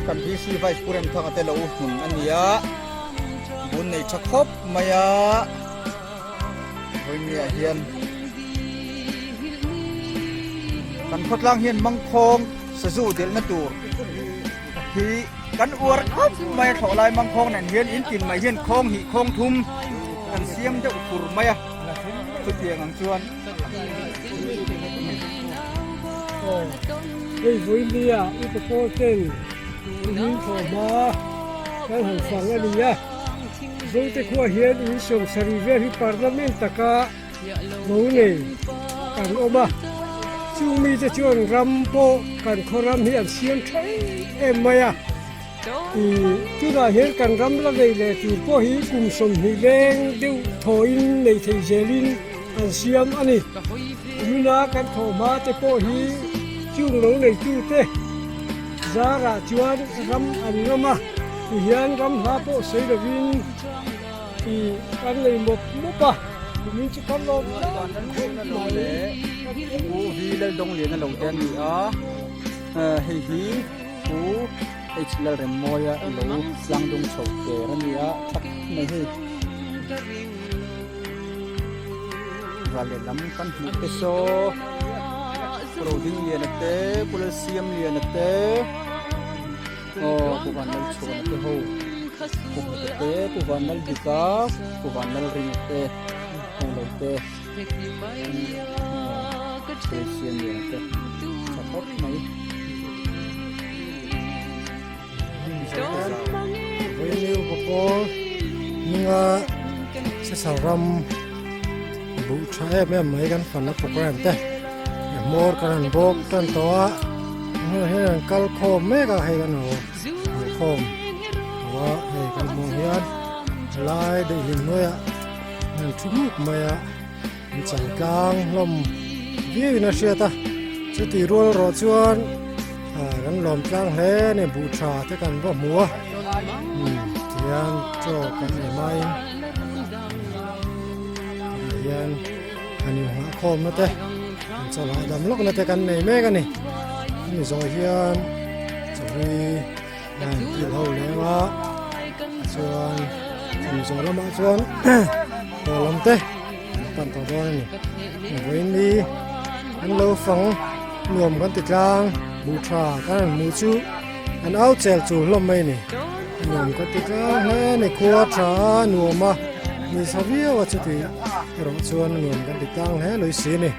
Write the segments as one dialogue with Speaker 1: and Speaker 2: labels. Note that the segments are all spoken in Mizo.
Speaker 1: kan VC Vice Pu Remthanga te lo hmun a ni a, bun nei tha khawp mai a, vawinia hian kan khawtlang hian mangkhawng sazu delhna tur hi kan uar khawp mai a, thlawh lai mangkhawng nen hian in tin mai hian khawng hnih khawng thum kan siam deuh fur mai a, chutiang ang chuan.
Speaker 2: Aw, hei vawinia upa pawl ten min thawh hma kan han fang a ni a, Zote khua hian in sawmsarih vel hi parliament taka lo nei kan awm a, chung mite chuan ram pawh kan khaw ram hi an siam tha em em mai a, ih tunah hian kan ram la nei leh tur pawh hi kum 20 leng deuh thawhin nei thei zelin an siam a ni. Kumina kan thawh hma te pawh hi chung lo neitute zarah chuan ram an ngam a, tihian ram hla pawh sawi lovin ih kan nei mawp mawp a, kumin chu kan lawm tlang khawp mai.
Speaker 1: Pu V Laldongliana lo te a ni a, hei hi Pu H Lalremmawia lo tlangdung chho ter a ni a, tha khawp mai hei. Ral lehlam kan hmuh te saw Pu Roding Liana te Pu Lalsiam Liana te aw Pu Vanlalchhuana te ho Pu Hmuta te Pu Vanlaldika Pu Vanlalringa te ho lo te Pu Lalsiam Liana te tha khawp mai.
Speaker 2: Vawiin upa pawl hminga Sesar ram buh tha em em mai kan fan a program te hmawr kan han bawk tan tawh a hmun hian an kal khawm mek a hei kan ho khawm tawh a hei kan hmuh hian lai daihlim hnuaiah an thu hmuk mai a an changkang hlawm viau in a hriat a chutih rual erawh chuan ah kan lawm tlang hle a ni buh tha te kan va hmu a umm tihian chaw kan ei hmain tunah hian an inghah khawm na te an chawlh hahdam lawk na te kan nei mek a ni hemi zawh hian chawhlui a inkil ho leng a chuan chumi zawh lamah chuan haw lam te an pan tawh dawn a ni vawiin hi an lo fang nuam kan ti tlang buh tha kan han hmuh chu an au chel chul hlawm mai a ni nuam kan ti tlang hle a ni khua tha a nuam a ni sa viau a chuti erawh chuan nuam kan ti tlang hle lui si a ni.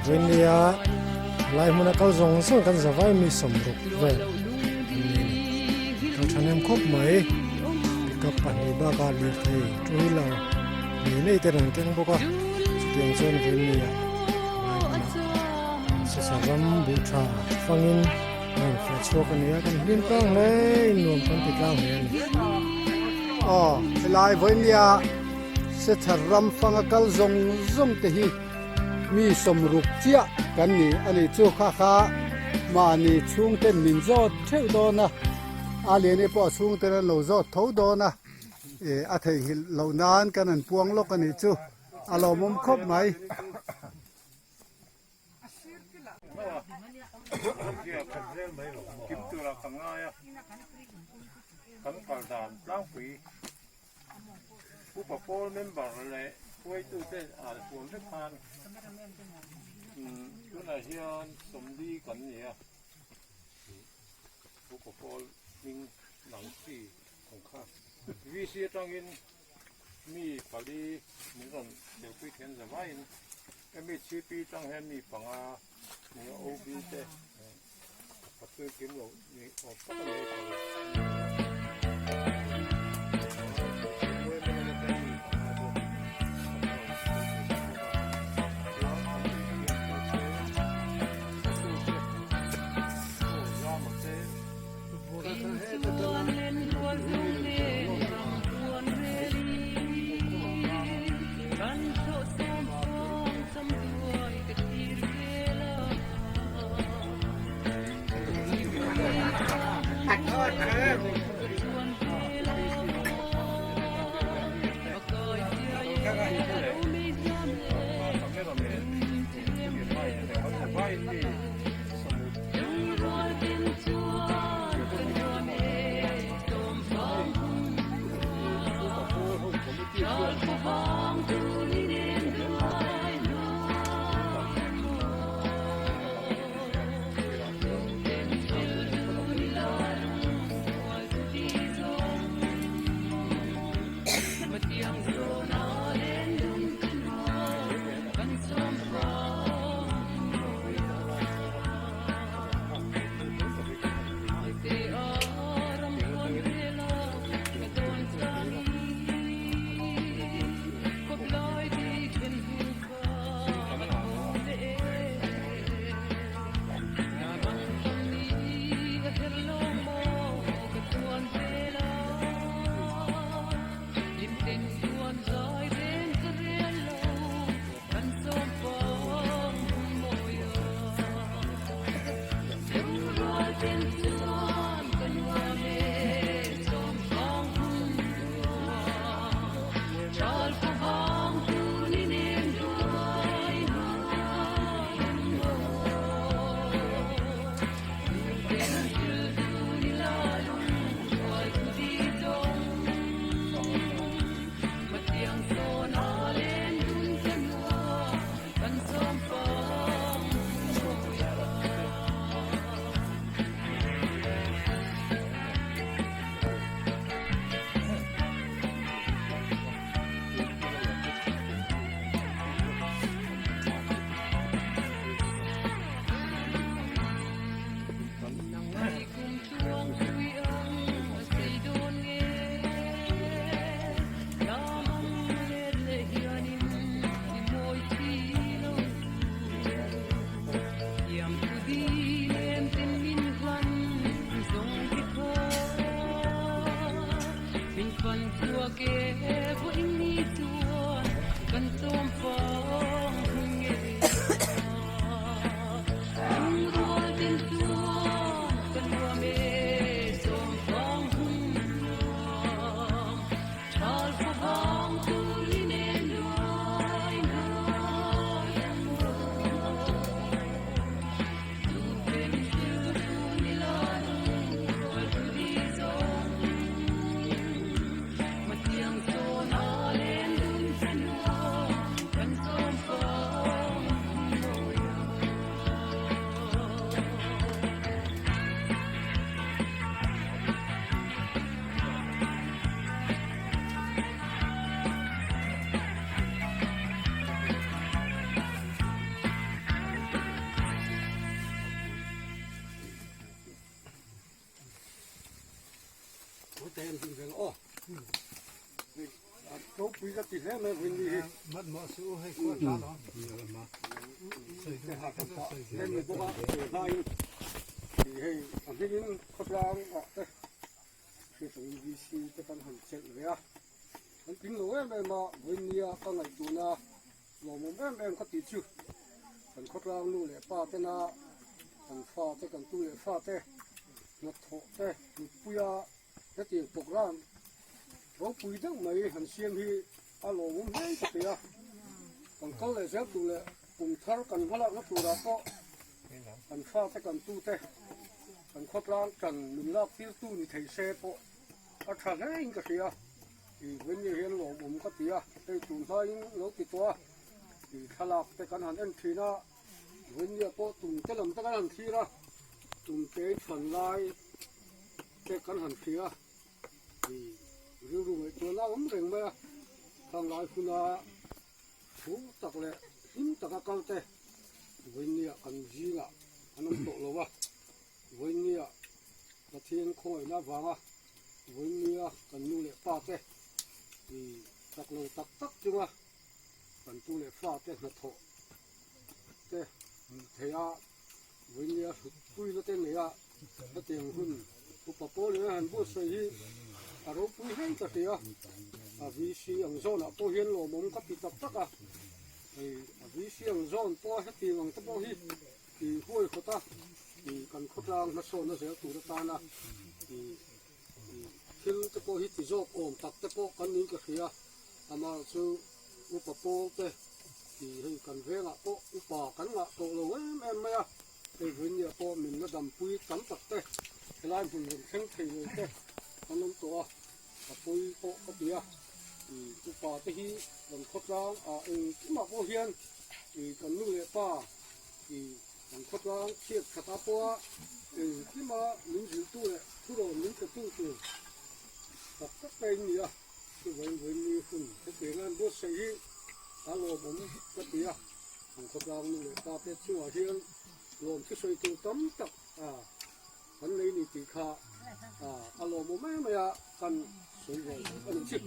Speaker 2: Vawinia lai hmuna kal zawng zawng kan za vai mi 60 vel an ni a ni. Kal thahnem khawp mai pickup pahnih bakah lirthei two wheeler nei nei ten an keng bawk a chutiang chuan Vawinia lai hmuna sasa ram buh tha fangin a rawn fiah chhuak a ni a kan hlim tlang hle in nuam kan ti tlang hle a ni.
Speaker 3: Aw helai Vawinia Sethar ram fanga kal zawng zawng te hi mi 60 chiah kan ni a ni chu kha kha mahni chhungten min zawt theuh dawn a, a lian e pawh a chhungten an lo zawt tho dawn a, eh a theihnghilh loh nan kan han puang lawk a nih chu a lawmawm khawp mai.
Speaker 4: Kan kal dan tlangpui Upa pawl member leh hruaitute an huam vek khan tunah hian 40 kan ni a, upa pawl hming lang chi ang kha VC atangin mi pali min rawn telpui then za vaiin MHCP atang hian mi panga ni a OB te a kim lo ni awm tak a ni hei pali.
Speaker 3: Upa pawl te tih hei kan vengah pawh upa kan ngah tawh lo em em mai a, hei vawinia pawh min la dampui tam tak te helai hmun rawn thleng thei lo te an awm tawh a, a pawi pawh ka ti a, upa te hi kan khawtlang ah engkimah pawh hian kan nu leh pa kan khawtlang chhiat khatah pawha engkima min zilhtu leh thurawn min petu tur tak tak te in ni a. Chuvain vawiin hun hetiang an buatsaih hi a lawmawm ka ti a, an khawtlang nu leh pa te chungah hian lawm thusawi tur tam tak kan nei ni tih kha a lawmawm em mai a, kan sawi ve a ni chi.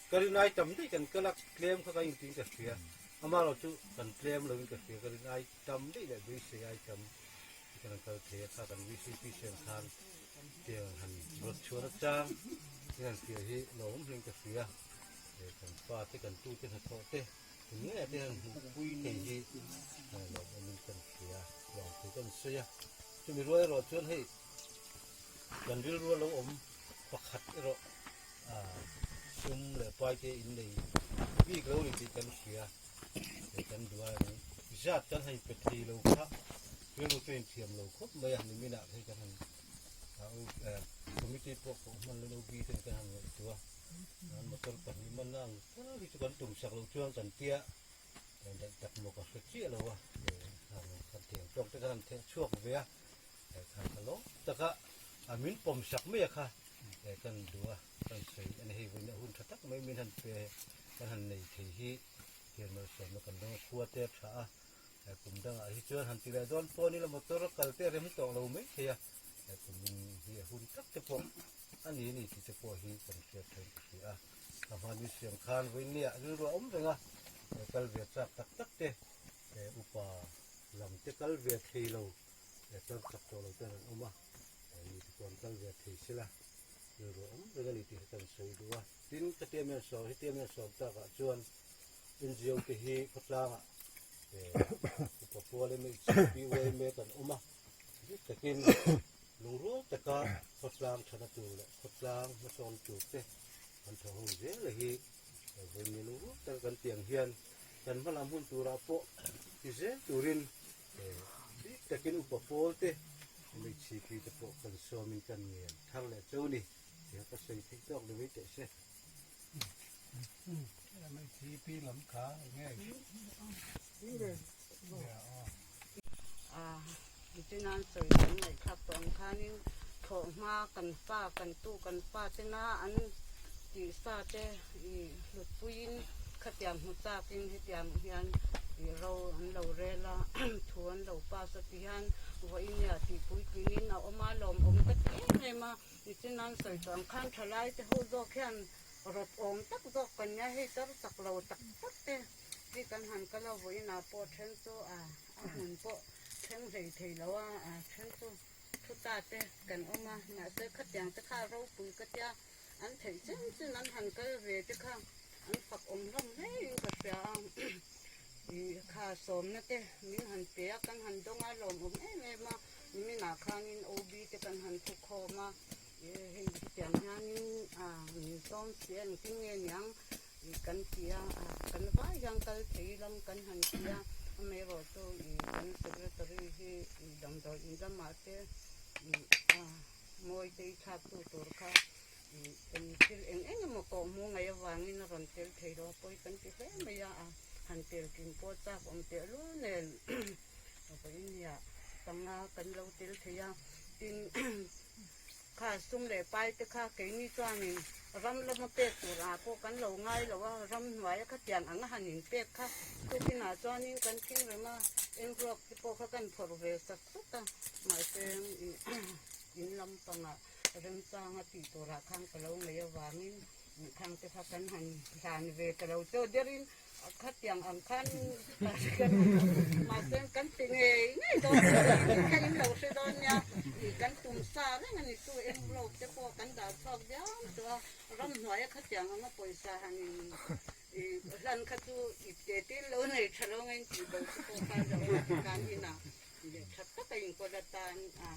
Speaker 5: Ka rinai tam daih kan kal a, tlem kha ka intiin ka hria, amaherawhchu chu kan tlem loin ka hria, ka rinai tam daih leh beisei ai tam. Kan kal thei a kha kan VCP siam khan tiang han rawt chhuan atang in han hria hi lawm awm hlein ka hria kan pa te kan tu te hnathawh te eng nge te han hmuh pui thei hi lawm awm in kan hria lawm thu kan sawi a chumi rual erawh chuan hei kan rilru a lo awm pakhat erawh sum leh pai te in nei bik lo ni tih kan hria. Hei kan duh a ni. Zat kan han pe thei lo kha rilru chu a inthiam lo khawp mai a, niminah hei kan han committee pawh koh hman lo bi ten kan han ngaihtuah a, an motor pahnih man a ang tal hi chu kan tum sak loh chuan kan tia daih tak maw ka hre chiah lo a, khan tiang tawk te kan han theh chhuak ve a, khan kha lawm taka a min pawm sak mai a kha kan duh a, kan sawi a ni hei vawiin a hun tha tak mai min han pe kan han nei thei hi. Hian malsawmna kan dawng a, khua te a tha a, kum dangah hi chuan han ti leh dawn pawh nila motor a kal te a rem tawh lo mai thei a, kum in hi a hun tak te pawh a ni a ni tih te pawh hi kan hriat theih ka hria a, a hmani siam khan vawinia rilru a awm reng a, kal ve chak tak tak te, upa lam te kal ve thei lo, kal chak tawh lo ten an awm a, mi te pawh an kal ve thei sela rilru a awm reng a ni tih hi kan sawi duh a, tin khatiang hian sawi hetiang hian sawm takah chuan NGO te hi khawtlangah upa pual MHCP yma kan awm a, dik takin lungrual taka khawtlang thana tur leh khawtlang hmasawn tur te kan thaw ho zel hi vawiin lungrual taka kan tiang hian kan hmalam hun turah pawh ti zel turin bik takin upa pawl te MHCP te pawh kan sawmin kan ngen thar leh cho ni tia ka sawi theih tawk ni mai teh se.
Speaker 6: Nichinan sawi kan ngaihthlak tawh ang khanin thlawhhma kan fa kan tu kan fa tena an tihsa te ih hlutpuiin khatiang hmu chakin hetiang hian ih ro an lo rel a thu an lo pass a ti hian vawiin tih puitlingin a awm a lawmawm ka ti em em a nichinan sawi tawh ang khan thalai te ho zawk hian Rawt awm tak zawk kan nia hei tar chak lo tak tak te hi kan han kal a vawiinah pawh then chu a a hmun pawh thleng hlei thei lo a a then chu thu ta te kan awm a mahse khatiang te kha ropui ka tia an theih chin chin an han kal ve te kha an fak awm hlawm hle in ka hria a ih kha sawmna te min han pe a kan han dawng a lawmawm em em a niminah khanin OB te kan han thukhawm a. Hei hetiang hianin min sawm si a engtin nge niang kan ti a, kan vai hian kal thei lam kan han ti a, amaherawhchu kan secretary hi damdawi in lamah te mawi te i thlaktu tur kha eng thil eng eng emaw kawh hmuh ngaih avangin a rawn tel thei lo a, pawi kan ti hle mai a, han tel kim pawh chak awm tehlul nen vawiin panga kan lo tel thei a, tin. Kha sum leh pai te kha keini chuanin ram lama pek tur ah pawh kan lo ngai lo a, ram hnuaia khatiang anga han in pek kha tukinah chuanin kan thing reng a, enruak te pawh kha kan phawrh ve sak sak a, mahse in lampangah remchanga tih turah khan ka lo ngei avangin khang te kha kan han hlan ve ta lo chaw derin Khatiang ang khan mahse kan ti ngei ngei dawn kha in lo hre dawn nia ih kan tum sa reng a ni chu envelope te pawh kan dah chhuak viau tawh a ramhnuaia khatiang anga pawisa han in ih hlan kha chu ip te te in lo nei tha lo ang a in tih bo te pawh kha lo a tikhan inah leh tha taka inkawl atan a.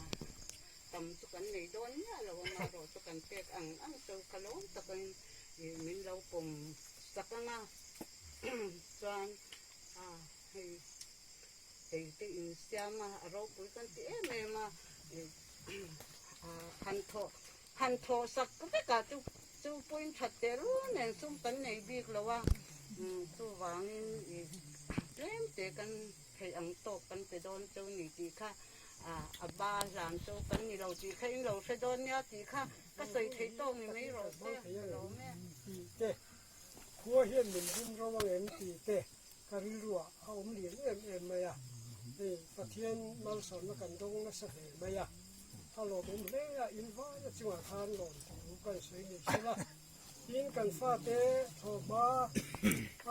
Speaker 6: tam chu kan nei dawn miah lo a, amaherawh chu kan pek ang ang chu ka lawm takin ih min lo pawm sak ang a, chuan ah hei ei te insiam a, a ropui kan ti em em a, ih ah han thawh han thawh sak vek ah chu chu point that teh rul nen sum kan nei bik lo a, chuvangin ih tlem te kan theih ang tawk kan pe dawn cheu ni tih kha a ba hlan chu kan ni lo tih kha in lo hre dawn nia tih kha ka sawi thei tawk ni mai rawh se ka lawm e.
Speaker 2: Tih te, khua hian min rin ro ang em tih te ka rilruah a awm lian em em mai a, hei Pathian malsawmna kan dawng nasa hle mai a, a lawmawm hle a, in vaia chungah khan lawm thu kan sawi ni sela. Tin, kan fate thawhhma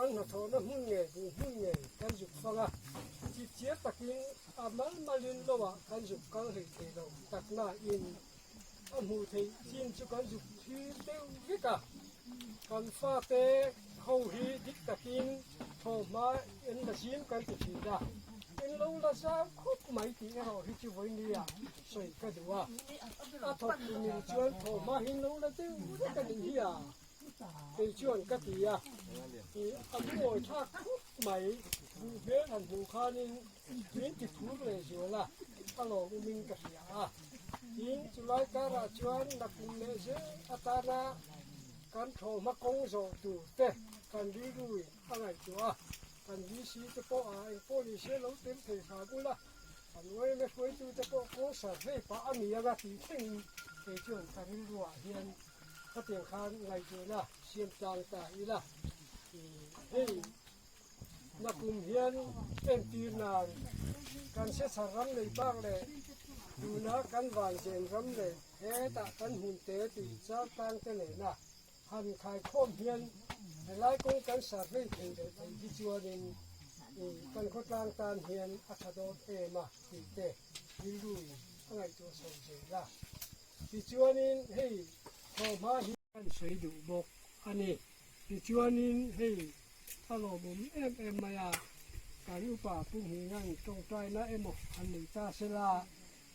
Speaker 2: an hnathawhna hmun ngei, buh hmun ngei kan zuk fang a, chipchiar takin a mal malin loah kan zuk kal hlei thei lo taknain a hmuh theih chin chu kan zuk thlir deuh vek a. Kan fate ho hi dik takin thawhhma en la zim kan ti thin a, en lo la zau khawp mai tih erawh hi chu vawinia sawi ka duh a, a thawk tu mil chuan thaw hma hi lo la deuh vek a nih hi a, kei chuan ka ti a, ih a lungawi thlak khawp mai, buh hmel han hmuh khanin min ti phur leh zual a, a lawm umin ka hria a, tin chulai karah chuan nakum leh zel atana kan thaw hma kawng zawh tur te kan rilruin a ngaihtuah a, kan VC te pawh a engpawh ni se lo tel thei hram ula. Kan uaime hruaitute pawh kawl survey pah a ni anga tih thlengin kei chuan ka rilruah hian khatiang khan ngaihtuahna siam tlang ta ila. Hei nakum hian entir nan kan sechar ram nei bak leh tuna kan vanzen ram leh hetah kan hmun te tih char tlang te nena Han khaikhawm hian helai kawng kan survey thei leh thei hi chuanin kan khawtlang tan hian a tha dawn em a tih te rilruin a ngaihtuah chho zel a. Tichuanin hei thawhhma hi kan sawi duh bawk a ni. Tichuanin hei a lawmawm em em mai a, kan upa Pu Hminga'n tawngtaina emaw han nei ta sela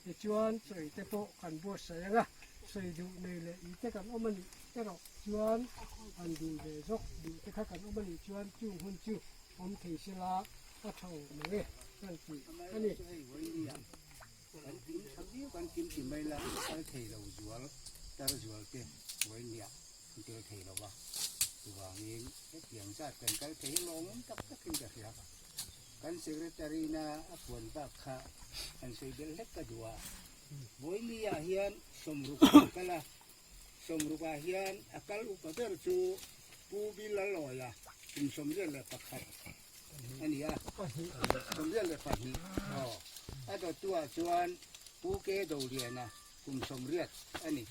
Speaker 2: Tichuan chawi te pawh kan buatsaih ang a, sawi duh nei leh i te kan awm a nih erawh chuan han dil ve zawk duh te kha kan awm a nih chuan chung hun chu awm thei sela a tha awm ang e kan ti a ni.
Speaker 5: Kan kim tha viau kan kim ti mai la kal thei lo zual tar zual te vawinia an tel thei lo va chuvangin hetiang zat kan kal thei hi lawmawm tak takin ka hria. Kan secretary na a puan bak kha an sawi belh hlek ka duh a. Vawiini ah hian sawmruk an kal a, sawmruk ah hian a kal upa ber chu Pu Bilalawi a, kum 21 a ni a, 22 aw. A dawttu ah chuan Pu Ke Doliana kum 80 a ni.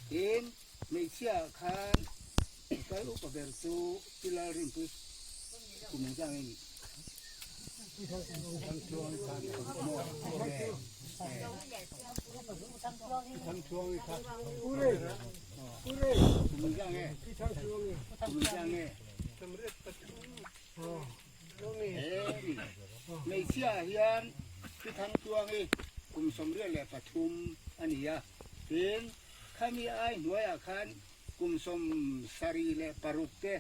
Speaker 5: Tin, hmeichhia ah khan a kal upa ber chu Pi Lalrinpui kum engzah nge nih? Hmeichhia ah hian Pi Thangtluangi kum 83 a ni a, tin khami ai hnuaiah khan kum 76 te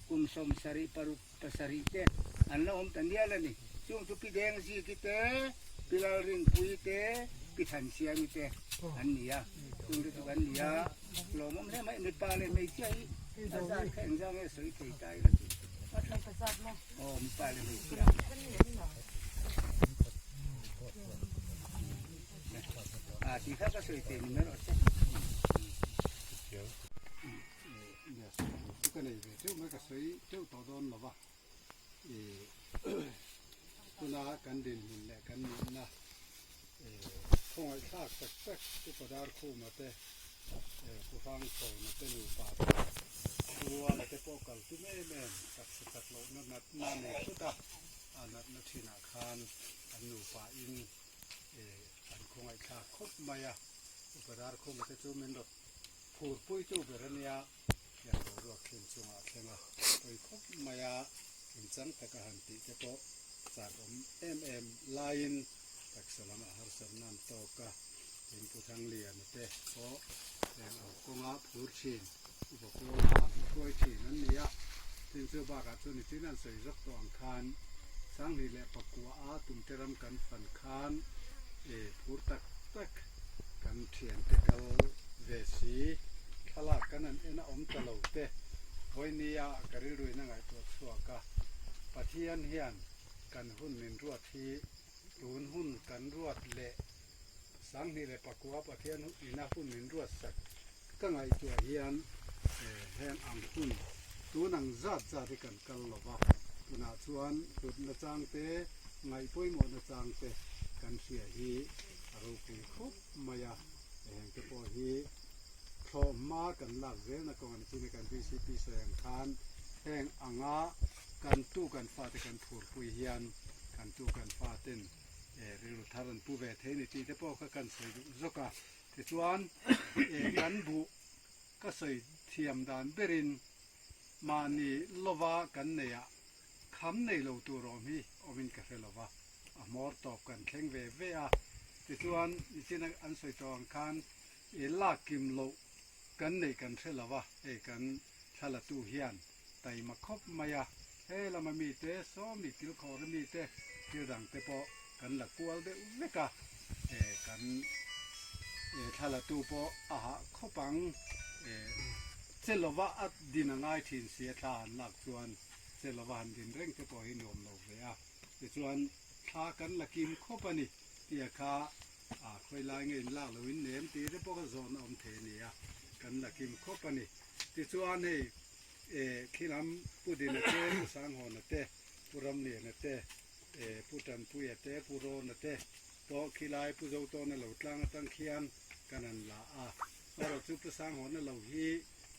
Speaker 5: kum 76 pasarih te an la awm ta nial a ni. Chung chu Pi Dengziki te, Pi Lalrinpuii te, Pi Thansiami te an ni a. Chung te chu kan ni a, lawmawm hle mai. Mipa leh hmeichhia hi a zat kha engzah nge sawi thei ta ila chu a tha. Aw mipa leh hmeichhia. Ah tih kha ka sawi thei ni mai rawh se.
Speaker 3: Yes, chu ka nei ve teuh mai ka sawi teuh tawh dawn lo va, ih tuna kan dinhmun leh kan nihna ih khawngaihthlak tak tak chu Padar Khuma te ih Pu Hrangchhawna te nupa te Pu Ruala te pawh kal tum em em taksa chak lohna natna nei thut a, a natna thinah khan an nupa in ih an khawngaihthlak khawp mai a, Pu Padar Khuma te chu min rawt Phurpui tu ber a nia, tiang boruak thleng chungah a thleng a, pawi khawp mai a, inchang taka han tih te pawh chak awm em em laiin taksa lamah harsatna an tawk a. Tin Pu Thangliana te pawh heng ang kawnga phur thin upa pawla hruai thin an ni a. Tin chu bakah chuan nitin an sawi zawk tawh ang khan Sanghnih leh Pakua a tumte ram kan fan khan e phur tak tak kan thiante kal ve si thlalak kan han en a awm ta lo te vawinia ka rilruin a ngaihtuah chhuak a. Pathian hian kan hun min ruat hi tun hun kan ruat leh 2009 Pathian ina hun min ruat sak ka ngaihtuah hian heng ang hun tun ang zat zat hi kan kal lo va, tunah chuan hlutna chang te, ngaih pawimawhna chang te kan hria hi a ropui khawp mai a, heng te pawh hi thlawh hma kan lak zelna kawng a ni chin a kan VCP sawi ang khan heng anga kan tu kan fate kan phurpui hian kan tu kan faten rilru thar an pu ve thei ni tih te pawh kha kan sawi duh zawk a. Tichuan kan buh ka sawi thiam dan berin mahni lova kan neih ah kham nei lo tur awm hi awmin ka hre lova, a hmawr tawp kan thleng ve ve a. Tichuan nichin an sawi tawh ang khan lak kim loh kan neih kan hre lova, hei kan thlalatu hian taima khawp mai a, he lama mite sawmi kilkhawra mite thil dang te pawh kan la kual deuh vek a, kan thlalatu pawh a hah khawp ang, che lova a din a ngai thin si a thla han lak chuan che lova han din reng te pawh hi nuam lo ve a, tichuan thla kan la kim khawp a ni tia kha a khawi lai nge in lak loin nem tih te pawh kha zawhna awm thei a ni a, kan la kim khawp a ni. Tichuan hei khilam Pu Dina te, Pu Sanghawna te, Pu Ramliana te, Pu Tanpuia te, Pu Rawna te pawh khilai Pu Zotawna lo tlang atang khian kan han la a. Erawh chu Pu Sanghawna lo hi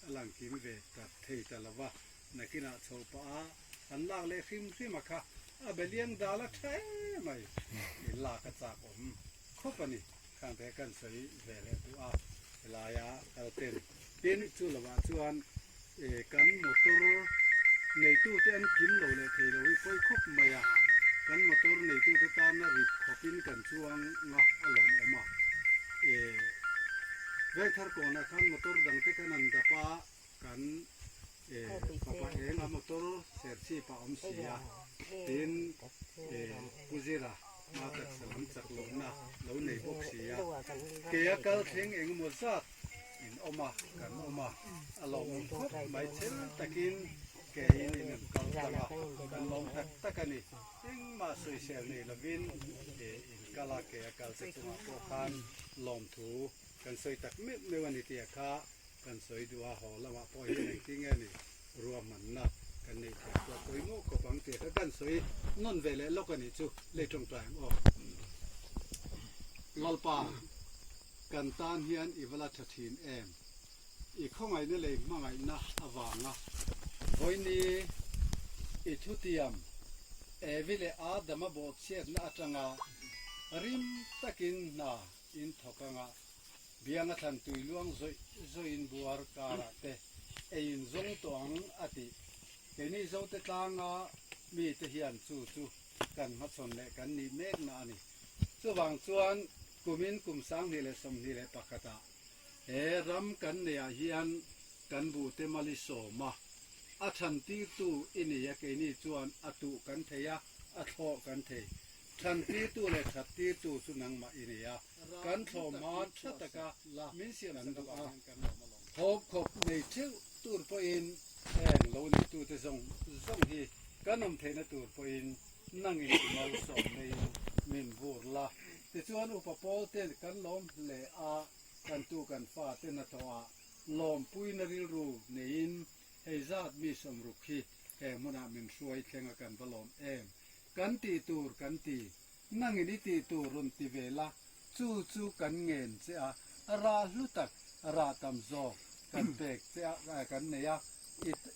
Speaker 3: a lang kim ve ta thei ta lo va, nakinah chho pah a han lak leh hrim hrim a kha a beliang dal a tha em mai i lak a chak awm khawp a ni. Khang te kan sawi ve leh duh a helaia kal ten. Tin, chu lovah chuan kan motor neitute an kim lo leh thei lo hi pawi khawp mai a, kan motor neitute tana rip khawpin kan chuang nga a lawmawm a. Vengthar kawnah khan motor dangte kan han dap a, kan fapa enga motor serchhip a awm si a, tin Pu Zira hma taksa lam chak lohna lo nei bawk si a, keia kal thleng engemaw zat in awm a, kan awm a, a lawmawm khawp mai chhel takin keiin in an kal tlang a, kan lawm tak tak a ni. Engmah sawisel nei lovin in kal a, keia kal te chungah pawh khan lawmthu kan sawi tak meuh meuh a ni tih a kha kan sawi duh a, haw lamah pawh hian engtin nge ni ruahmanna kan neih theih pawh pawimawh khawp ang tih kha kan sawi nawn ve leh lawk a nih chu lei tawngtai ang aw. Lalpa. Kan tan hian i va la tha thin em? I khawngaihna lei hmangaihna avanga vawiini i thutiam Evi leh Adama bawhchhiatna atanga rim takin hna in thawk anga bianga thlan tui luang zawih zawih in buar karah te ei in zawng tawh ang a tih. Keini Zote tlanga mite hian chu chu kan hmachhawn leh kan nih mekna a ni. Chuvang chuan kumin kum 2021 ah he ram kan neih ah hian kan buhte mali sawm a, a than tirtu i nei a keini chuan a tuh kan thei a, a thlawh kan thei. Than tirtu leh that tirtu chu nangmah i nei a, kan thlawh hma tha taka min siam kan duh a. Thawp khawp nei theuh tur pawhin heng lo neitute zawng zawng hi kan awm theihna tur pawhin nangin i malsawm neiin min vur la. Tichuan upa pawl ten kan lawm hle a, kan tu kan fa te hnathawhah lawmpuina rilru neiin hei zat mi sawmruk hi he hmunah min hruai thleng a kan va lawm em? Kan tih tur kan ti, nangin i tih tur rawn ti ve la, chu chu kan ngen che a, rah hlu tak, rah tam zawk kan pek che a, kan nei a,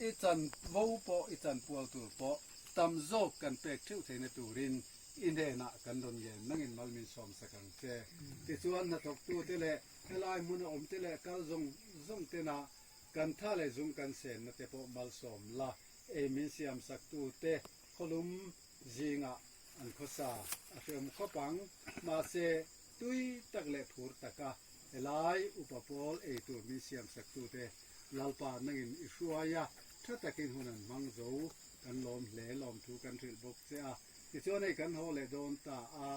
Speaker 3: i chan vo pawh, i chan pual tur pawh tam zawk kan pek theuh theihna turin i hnenah kan rawn ngen nangin mal min sawm sak ang che. Tichuan hnathawktute leh helai hmuna awmte leh kal zawng zawng tena kan tha leh zung kan senna te pawh malsawm la, ei min siam saktute khawlum zingah an khawsa a hreawm khawp ang. Mahse. Tui tak leh phur taka helai upa pawl ei tur min siam saktute Lalpa nangin i hruai a, tha takin hun an hmang zo kan lawm hle lawmthu kan hrilh bawk che a. Tichuan hei kan haw leh dawn ta a,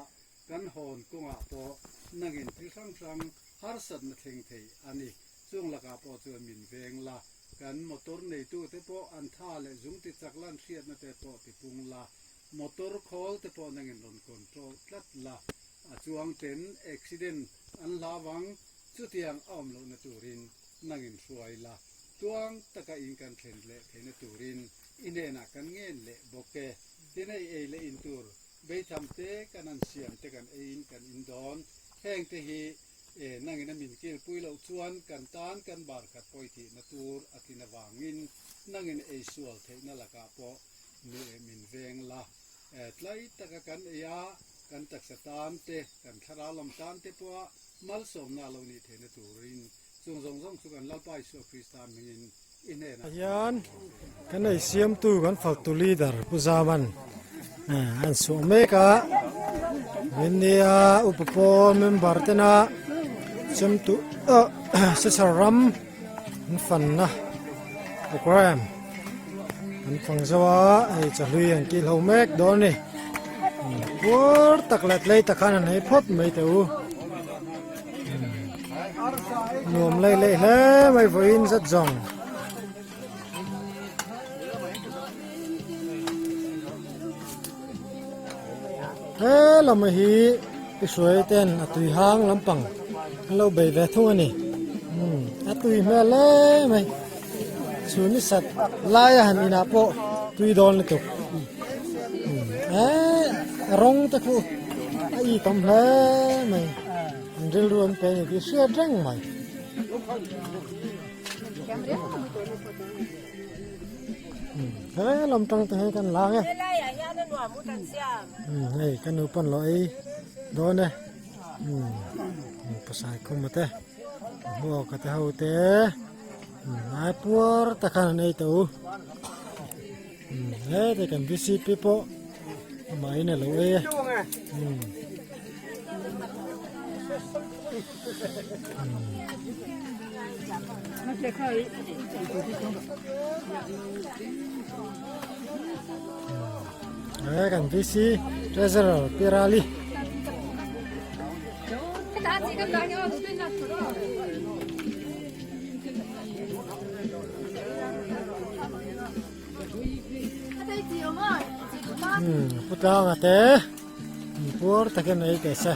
Speaker 3: kan hawn kawngah pawh nangin thil hrang hrang harsatna thleng thei a ni. Chung lakah pawh chuan min veng la, kan motor neitute pawh an tha leh zung ti chak lan hriatna te pawh ti pung la, motor khawl te pawh nangin rawn control tlat la, a chuang ten accident an hlau ang, chutiang a awm lohna turin nangin hruai la, tuang taka in kan thlen leh theihna turin i hnenah kan ngen leh bawk e. Tin hei ei leh in tur beitham te kan han siam te kan eiin kan in dawn, heng te hi E, nangin a min kilpui loh chuan kan tan kan bar khat pawi thihna tur a tlin avangin nangin ei sual theihna lakah pawh min veng la. E, tlai taka kan ei a, kan taksa tan te, kan thlarau lam tan te pawha malsawmna a lo nih theihna turin chung zawng zawng chu kan Lalpa Isua Krista hmingin i hnenah
Speaker 2: Hian kan ei siamtu kan faltu leader Pu Zaman an suah mek a India upa pawl member tena chemtu Sesar ram an fanna program an fang zo a hei chahlui an kil ho mek dawn a ni puar tak leh tlei tak khan an ei phawt mai teh u. Nuam lei lei hle mai vawiin zat zawng. He lam hi i hruai ten a tui hang lampang an lo bei ve thung a ni. A tui hmel hle mai. Chhun i sat lai a han inah pawh tui dawn lutuk. A rawng te khu a itawm hle mai. An rilru an pe a ni tih hriat reng mai. He lam tang te hi kan lang e. Hei ka nu pawn lo ei dawn e. Pasai khum te hmuak te ho te ai puar tak khan an ei tawh u. He te kan VCP pawh amah in a lo ei e. He kan VC Treasurer Pirali. Pu Tlanga te puar takin ei teh se.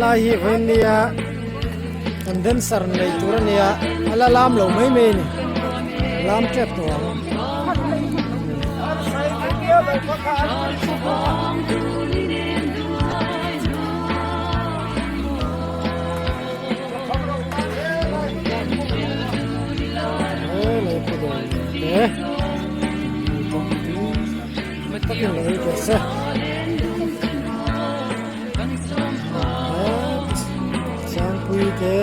Speaker 2: Lai hi vawiin nia kan dancer nei tur a nia a la lam lo mai mai a ni a lam tep tawh ang. Sangpui te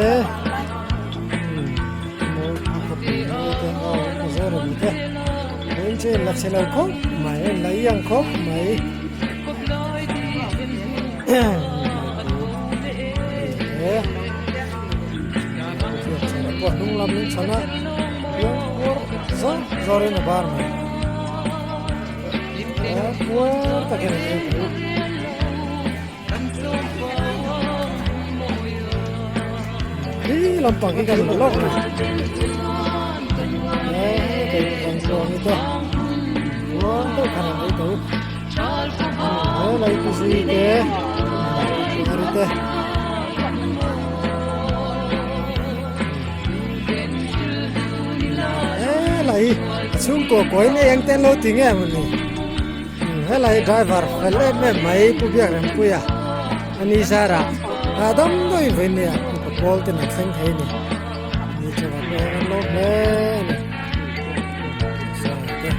Speaker 2: te te la chhe lo khawp mai la iang khawp mai. Hnung lam in chhan a piang puar zawr zawr in a bar mai puar takin an ei thei hi lampang hi kan la lawk a ni he kan chuang te puar deuh khan an ei tho. He lai pu zui te pu te he lai a chhungkaw kawi nei ang te an lo ti nge mawni he lai driver fel em em mai pu biak rempuia ani zara hahdam deuhin vawiin nia upa pawl ten an thleng thei a ni. chungah pawh hian an lawm hle a ni zai te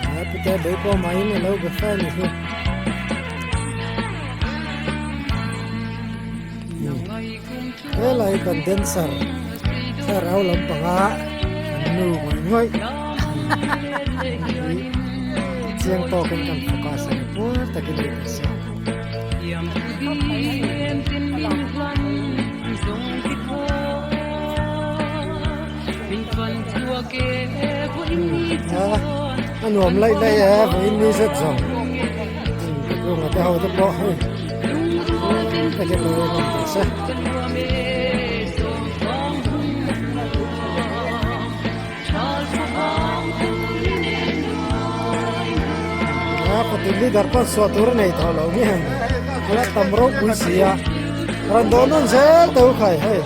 Speaker 2: a pute bei pawh mahin a lo be fan a ni hi. Helai kan dancer thlarau lampanga an nu ngawih ngawih hi chiang tawkin kan focus a ni puar takin a in siam. A nuam laih laih e vawiin ni zet zawng Runga te ho te pawh hei takin lo rawn tih se. A patil leader pawn suah tur a nei tawh lo nge a tam ropui si a rawn dawn nawn zel teh u khai hei.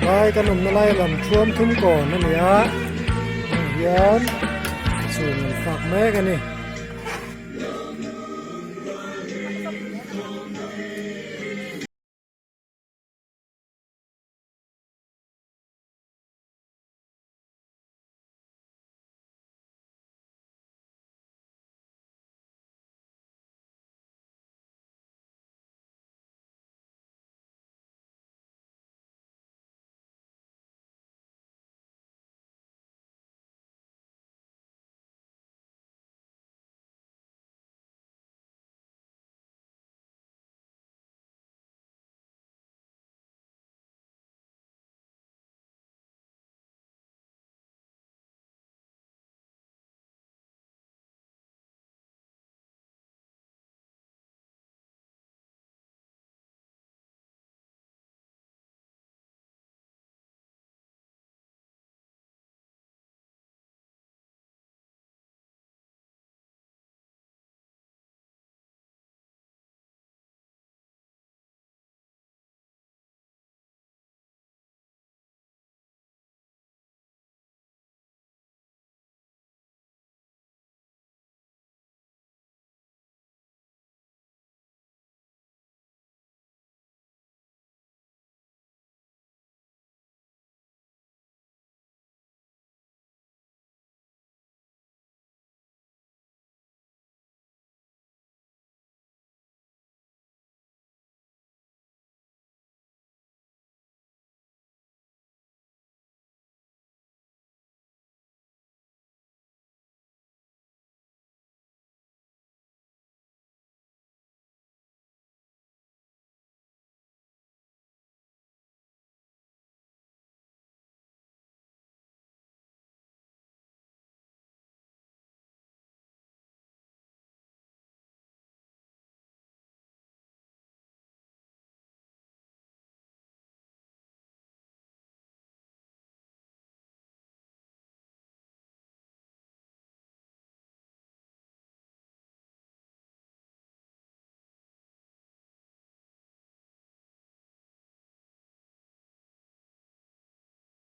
Speaker 2: Lai kan awmna lai lam thuam thum kawn a ni a heng hian chhun an fak mek a ni.